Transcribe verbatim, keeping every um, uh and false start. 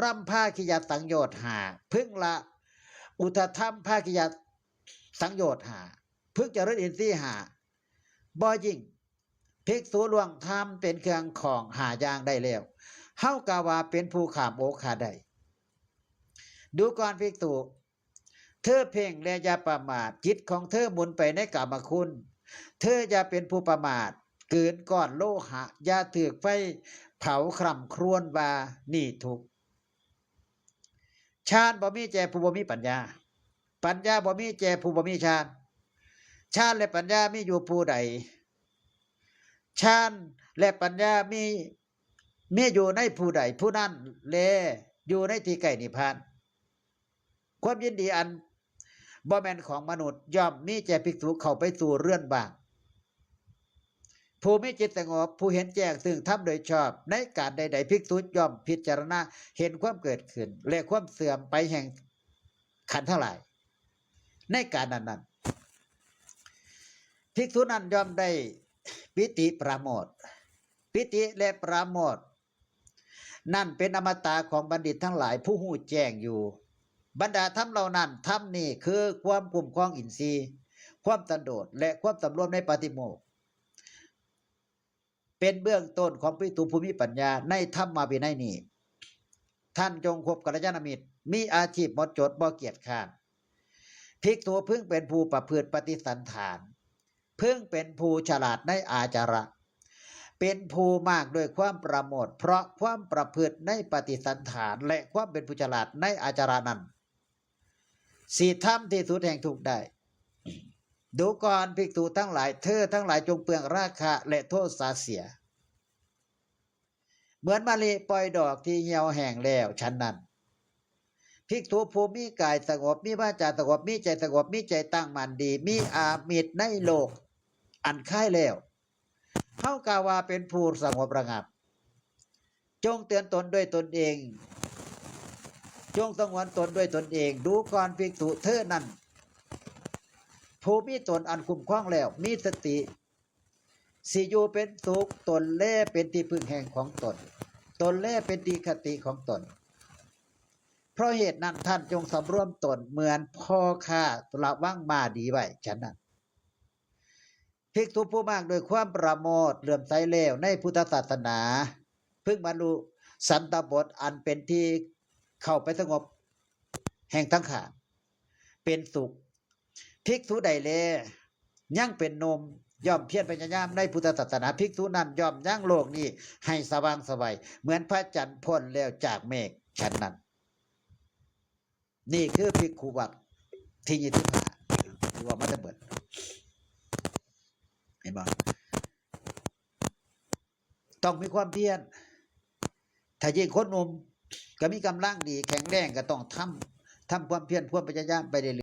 รำภาคิยสังโยชน์ห้า พึงละอุทธัมภาคิยสังโยชน์ห้า พึงเจริญอินทรีย์ห้า บ่ยิ่ง ภิกษุล่วงธรรมเป็นเครื่องของห้าอย่างได้แล้ว เฮากล่าวว่าเป็นผู้ข้ามโอฆะได้ ดูก่อนภิกษุ เธอเพ่งและอย่าประมาท จิตของเธอหมุนไปในกามคุณ เธออย่าเป็นผู้ประมาท เกินก้อนโลหะ อย่าถืกไฟเผาคร่ำครวญว่านี่ทุกข์ ฌานบ่มีแก่ผู้บ่มีปัญญา ปัญญาบ่มีแก่ผู้บ่มีฌาน ฌานและปัญญามีอยู่ผู้ใด ฌานและปัญญามี มีอยู่ในผู้ใด ผู้นั้นแลอยู่ในที่ใกล้นิพพาน ความยินดีอันบ่แม่นของมนุษย์ย่อมมีแก่ภิกษุเข้าไปสู่เรือนว่าง ผู้มีจิตสงบ ผู้เห็นแจ้งซึ่งธรรมโดยชอบ ในการใดๆ ภิกษุย่อมพิจารณาเห็นความเกิดขึ้น และความเสื่อมไปแห่งขันธ์ทั้งหลาย ในการนั้นๆ ภิกษุนั้นย่อมได้ปีติปราโมทย์ ปีติและปราโมทย์ นั่นเป็นอมตะของบัณฑิตทั้งหลายผู้ฮู้แจ้งอยู่ บรรดาธรรมเหล่านั้น ธรรมนี้คือความคุ้มครองอินทรีย์ ความสันโดษ และความสำรวมในปาฏิโมกข์ เป็นเบื้องต้นของภิกษุผู้มีปัญญาในธรรมวินัยนี้ ท่านจงคบกัลยาณมิตร มีอาชีพหมดจดบ่เกียจคร้าน ภิกษุพึงเป็นผู้ประพฤติปฏิสันถาน พึงเป็นผู้ฉลาดในอาจาระ เป็นผู้มากด้วยความปราโมทย์ เพราะความประพฤติในปฏิสันถาน และความเป็นผู้ฉลาดในอาจาระนั้น สิทำที่สุดแห่งทุกข์ได้ ดูก่อนภิกษุทั้งหลาย เธอทั้งหลายจงเปลืองราคะและโทสะเสีย เหมือนมะลิปล่อยดอกที่เหี่ยวแห้งแล้ว ฉันนั้น ภิกษุผู้มีกายสงบ มีวาจาสงบ มีใจสงบ มีใจตั้งมั่นดี มีอามิตรในโลกอันคายแล้ว เฮากล่าวว่าเป็นผู้สงบระงับ จงเตือนตนด้วยตนเอง จงสงวนตนด้วยตนเอง ดูก่อนภิกษุเธอนั้น ผู้มีตนอันคุ้มครองแล้ว มีสติ สิอยู่เป็นสุข ตนแลเป็นที่พึ่งแห่งของตน ตนแลเป็นที่คติของตน เพราะเหตุนั้นท่านจงสำรวมตนเหมือนพ่อข้าระวังม้าดีไว้ ฉันนั้น ภิกษุผู้มากด้วยความปราโมทย์เลื่อมใสแล้วในพุทธศาสนา พึงบรรลุสันตบทอันเป็นที่เข้าไปสงบแห่งสังขาร เป็นสุข ภิกษุใดแลยังเป็นหนุ่ม ย่อมเพียรพยายามในพุทธศาสนา ภิกษุนั้นย่อมยังโลกนี้ให้สว่างไสว เหมือนพระจันทร์พ้นแล้วจากเมฆ ฉันนั้น นี่คือภิกขุวรรคที่ยี่สิบห้า ที่ว่ามาแต่เบิด เห็นบ่ ต้องมีความเพียร ถ้ายิ่งคนหนุ่มก็มีกำลังดีแข็งแรง ก็ต้องทำ ทำความเพียร ความพยายามไปเรื่อยๆ